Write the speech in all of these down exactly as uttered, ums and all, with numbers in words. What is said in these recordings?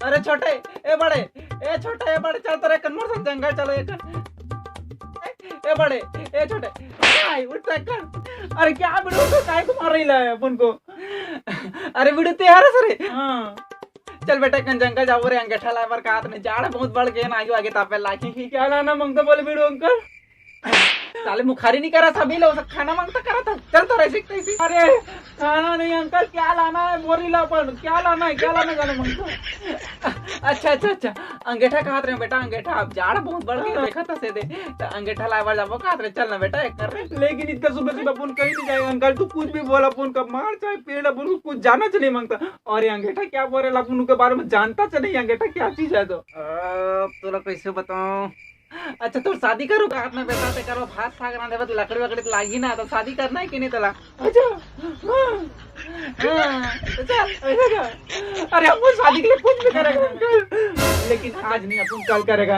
अरे छोटे, ए बड़े, ए छोटे, ए बड़े, चल तोरे कन मोर संग जंगल चलो एक। ए बड़े, ए छोटे, आई उठ तक कर। अरे क्या बिड़ू तो काय को मार रही ला है अपन को? अरे बिड़ू ते हरस रे। हाँ। चल बेटा कन जंगल जाबो रे, अंगेठा लाए बर कात में जाड़ बहुत बढ़ के ना आगे आगे तापे लागी। क्या लाना मांगता बोले बिड़ू अंकल? साले मुखारी नहीं करा सभी लोग, सब खाना मांगता करा था। चल तो रही तैसी। अरे खाना नहीं अंकल, क्या लाना है बोरी ला अपन, क्या लाना है, क्या लाना है, गाना मांगता। अच्छा अच्छा अच्छा, अंगेठा कहात रहे बेटा, अंगेठा अब जाड़ बहुत बढ़ गया, देखा था से दे। तो अंगेठा लाए बर जाबो कहात रहे, चल ना बेटा एक कर रहे। लेकिन इतना सुबह सुबह अपन कहीं नहीं जाएगा अंकल, तू कुछ भी बोल, अपन का मार चाहे पेड़, अपन को कुछ जाना चले मांगता। और ये अंगेठा क्या बोल रहे, अपन के बारे में जानता चले, ये अंगेठा क्या चीज है तो। अब तोला कैसे बताऊं? अच्छा तोर शादी करो का अपना बेटा से करो, भात साग रांधे बर लकड़ी वकड़ी तो लागी ना, तो शादी करना है कि नहीं तोला? अच्छा। हाँ। हाँ, तो चल, ऐसा क्या? अरे हम लोग शादी के लिए कुछ भी करेगा अंकल, लेकिन आज नहीं, अपन कल करेगा।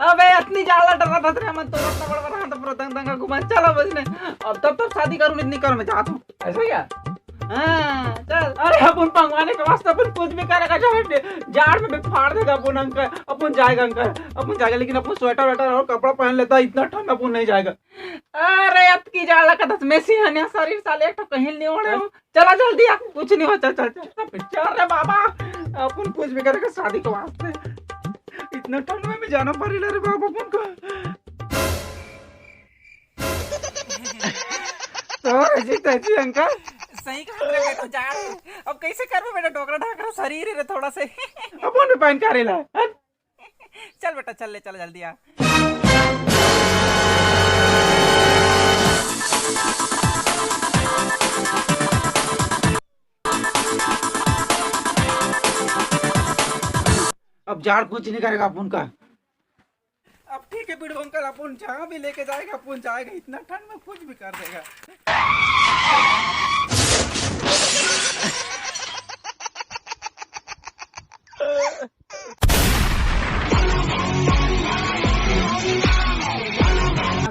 अबे इतनी ज्यादा डरा था तेरे मन तो, इतना बड़ा बड़ा हाथ पर दंग दंग घुमा, चलो बजने। अब तब तब शादी करूँ, इतनी करो, मैं जाता हूँ। ऐसा क्या? हाँ, चल। अरे अपन पंगवाने के वास्ते अपन कुछ भी करेगा, चाहे जाड़ में भी फाड़ देगा अपन अंकल, अपन जाएगा अंकल, अपन जाएगा, लेकिन अपन स्वेटर वेटर और कपड़ा पहन लेता, इतना ठंड अपन नहीं जाएगा। अरे अतकी जाड़ लगत हस, मैं सिहनिया शरीर साले एक ठो कहीं नहीं ओढ़े हूँ। चला जल्दी आ, कुछ नहीं हो, चल चल चल। चल रे बाबा, अपन कुछ भी करेगा शादी के वास्ते, इतना ठंड में भी जाना पड़ेला रे बाबा अपन को। तो ऐसी तैसी अंकल। सही कहा रे बेटा, जाड़। अब कैसे करबो बेटा, डोकरा ढाकरा शरीर है रे थोड़ा से। अपन भी पहन का रेला। हट। चल बेटा चल ले, चल जल्दी आ। अब जाड़ कुछ नहीं करेगा अपन का। अब ठीक है बिड़ू अंकल, अपन जहाँ भी लेके जाएगा, अपन जाएगा, इतना ठंड में कुछ भी कर देगा।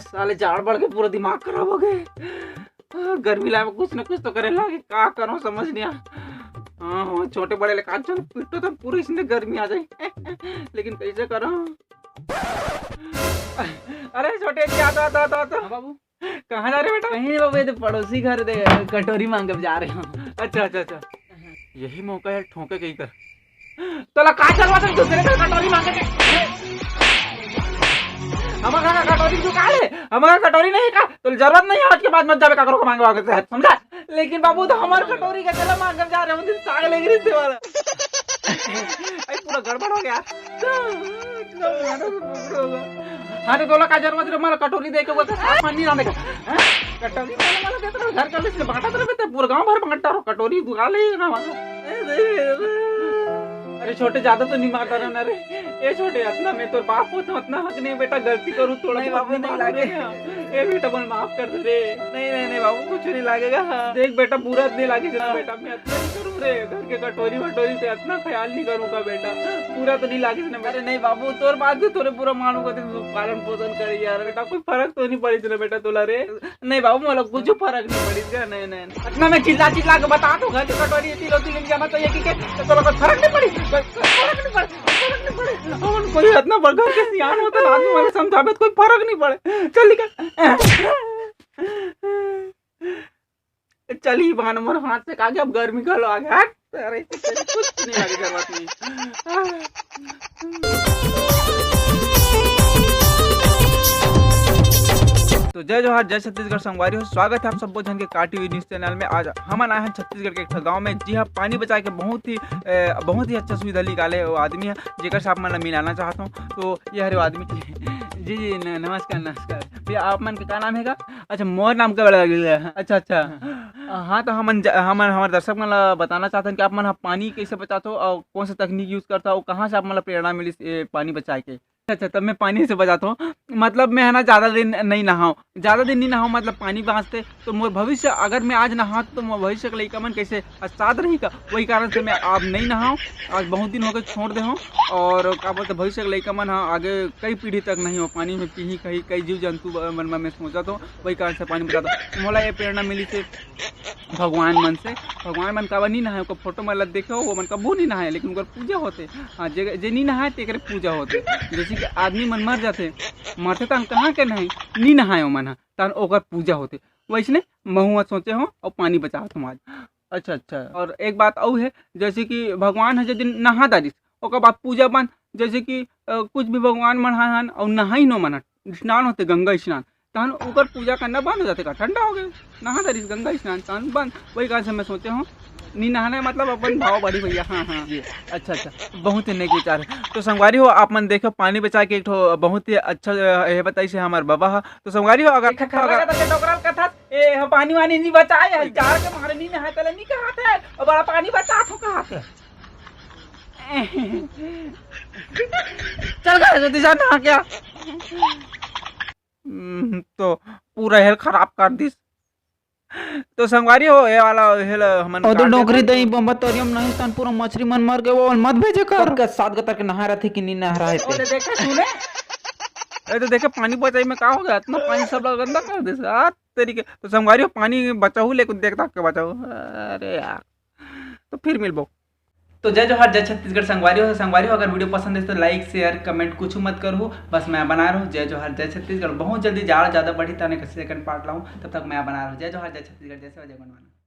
साले जाड़ बढ़ के पूरा दिमाग खराब हो गए। गर्मी लाए कुछ ना कुछ तो करे लागे, का करो समझ नहीं आ। हाँ, हाँ, छोटे बड़े ले का चल पिट्टो तो पूरी इसने गर्मी आ जाए। लेकिन कैसे करो? अरे छोटे, क्या, आता, आता, आता। हाँ बाबू। कहाँ जा रहे बेटा? कहीं नहीं बाबू, ये तो पड़ोसी घर दे, कटोरी मांगे जा रहे हो। अच्छा, अच्छा, अच्छा। यही मौका है ठोके कहीं कर। तोला का जरूरत है दूसरे का कटोरी मांगे के? हमारा का कटोरी तू का ले? हमारा कटोरी नहीं का? तो जरूरत नहीं है, आज के बाद मत जावे काकरो को मांगे वागे से, समझा? लेकिन बाबू तो हमारे कटोरी का चला मांगे जा रहे हैं, उन दिन साग लेके रिश्ते वाला। आई पूरा गड़बड़ हो गया। हाँ तो तोला का जरूरत रे, मारा कटोरी दे के बोलता साफ पानी लाने का। हाँ? कटोरी मांगे वाला देता रहो, घर का लिस्ट बांटा तरह बेटा, पूरा गांव भर बांटा रहो, कटोरी दुआ ले ना मांगा। अरे छोटे, ज्यादा तो नहीं मारता रहना रे। ए छोटे, इतना मैं तोर बाप होता, इतना हक नहीं बेटा, गलती करूँ थोड़ा नहीं बहुत बाबू, नहीं मार लागे। दे ना। ए बेटा, बोल माफ कर दे रे। नहीं, नहीं, नहीं बाबू, कुछ नहीं लागेगा। देख बेटा, बुरा नहीं लागे ना हाँ। बेटा, मैं इतना नहीं करूँ रे। घर के कटोरी वटोरी पे इतना ख्याल नहीं करूँगा बेटा, बुरा तो नहीं लागे ना। अरे नहीं बाबू, तोर बात भी तोरे बुरा मानूंगा, तो तू पालन पोषण करे यार बेटा, कोई फर्क तो नहीं पड़ी ना बेटा तोला रे। नहीं बाबू, मोला कुछ फर्क नहीं पड़ी क्या? नहीं, नहीं, नहीं। इतना मैं चिल्ला चिल्ला के बता दूं, घर के कटोरी इतनी रोटी लेके जाना चाहिए कि क्या? तो तोला कोई फर्क नहीं पड़ी, कोई, कोई फर्क नहीं पड़े, कोई फर्क नहीं पड़े। अपन कोई इतना बड़ा घर के सियान होता ना, आदमी वाले समझावे तो कोई फर्क नहीं पड़े। चल निकल। चल ही बहाना मोर हाथ से कागे, अब गर्मी घलो आ गया। हट, अरे, कुछ नहीं लगे जरूरत नहीं। तो जय जोहार, जय छत्तीसगढ़ संगवारी हो, स्वागत है आप सबो झन के का टीवी न्यूज़ चैनल में। आज हमन आए हैं छत्तीसगढ़ के एक ठो गांव में, जी हाँ, पानी बचाए के बहुत ही, ए, बहुत ही अच्छा सुविधा निकाले वो आदमी है, जेकर से आप मन ला मिलाना चाहत हूँ। तो ये हरे वो आदमी जी, जी, न-, नमस्कार, नमस्कार। भैया, आप मन के का नाम है का? अच्छा, मोर नाम का बड़ा लगे है। अच्छा, अच्छा। हाँ, तो हमन ज-, हमन, हमर दर्शक मन ला बताना चाहत हन कि आप मन ह पानी कैसे बचात हो और कौन सा तकनीक use करता हो, कहाँ से आप मन ला प्रेरणा मिलिस ये पानी बचाए के? अच्छा, अच्छा, तब मैं पानी से बचात हूँ। मतलब, मैं है ना, ज़्यादा दिन नहीं नहाऊँ, ज़्यादा दिन नहीं नहाऊँ, मतलब, पानी बाँचते, तो मोर भविष्य, अगर मैं आज नहात, तो मोर भविष्य के लइका मन कैसे साथ रही का? वही कारण से मैं अब नहीं नहाऊँ। आज बहुत दिन हो गए छोड़ दे हूँ। और का बोलते, भविष्य के लइका मन ह आगे कई पीढ़ी तक नहीं हो पानी में पीही कहीं, कई जीव जंतु ब-, मन में मैं सोचत हूँ, वही कारण से पानी बचात हूँ। मोला ये प्रेरणा मिली से भगवान मन से, भगवान मन काबर नी नहाय, ओकर फोटो मन ला देखे हो, वो मन कभू नी नहाय, लेकिन ओकर पूजा होथे। हाँ, जे, जे नी नहाय, तेकरे पूजा होथे। जैसे कि आदमी मन मर जाथे, मरथे तहन कहाँ के नहाय, नी नहाय ओमन ह, तहन ओकर पूजा होथे। वैसने महू ह सोचे हो अउ पानी बचावत हो आज। अच्छा, अच्छा। और एक बात अउ है, जैसे कि भगवान ह जे दिन नहा डारिस, ओकर बाद पूजा बंद। जैसे कि अ, कुछ भी भगवान मन हन अउ नहाई नो मन, स्नान होथे गंगा स्नान, तहन ओकर पूजा करना बंद हो जाथे का? ठंडा हो गए, नहा डारिस गंगा स्नान, तहन बंद। वही कारण से मैं सोचे हूँ, नी नहाना है, मतलब अपन भाव बढ़ी भैया। हाँ, हाँ। जी, अच्छा, अच्छा, बहुत ही नेक विचार है। तो संगवारी हो, आप मन देखो, पानी बचा के एक ठो बहुत ही अच्छा, अ, ये बताइस हे हमार बाबा हा। तो संगवारी हो, अगर एक ठा खर्रा का तके डोकरा ल कथस, "ए, ह पानी वानी नी बचाए, ह जाड़ के मारे नी नहाए, तले नी कहत है, अब बड़ा पानी बचात हो," कहत है। चल गए जल्दी जा नहा के आ। हम्म, तो पूरा हेल खराब कर दिस। तो संगवारी हो, ये वाला हेल हमन ओदे काट डोकरी देथन। दही बम्बा तरियम नहीं तन पूरा मछरी मन मर गए, वो मत भेजे कर। कब के सात गतर के नहा रथे कि नी नहा रहे ओले देखे सुने। ए तो देखे, पानी बचाई में का हो गया, इतना पानी सब ला गंदा कर दिस। आ तेरी के, तो संगवारी हो, पानी बचाऊ, लेकिन देख ताक के बचाऊ। अरे यार, तो फिर मिलबो। तो जय जोहार, जय छत्तीसगढ़ संगवारी हो। संगवारी हो, अगर वीडियो पसंद है तो like, share, comment कुछ मत करू, बस मैं बना रहूँ। जय जोहार, जय छत्तीसगढ़। बहुत जल्दी जाड़ ज़्यादा बढ़ी, ताने का second part लाऊँ, तब तक मैं बना रहूँ। जय जोहार, जय छत्तीसगढ़, जय सेवा, जय गोंडवाना।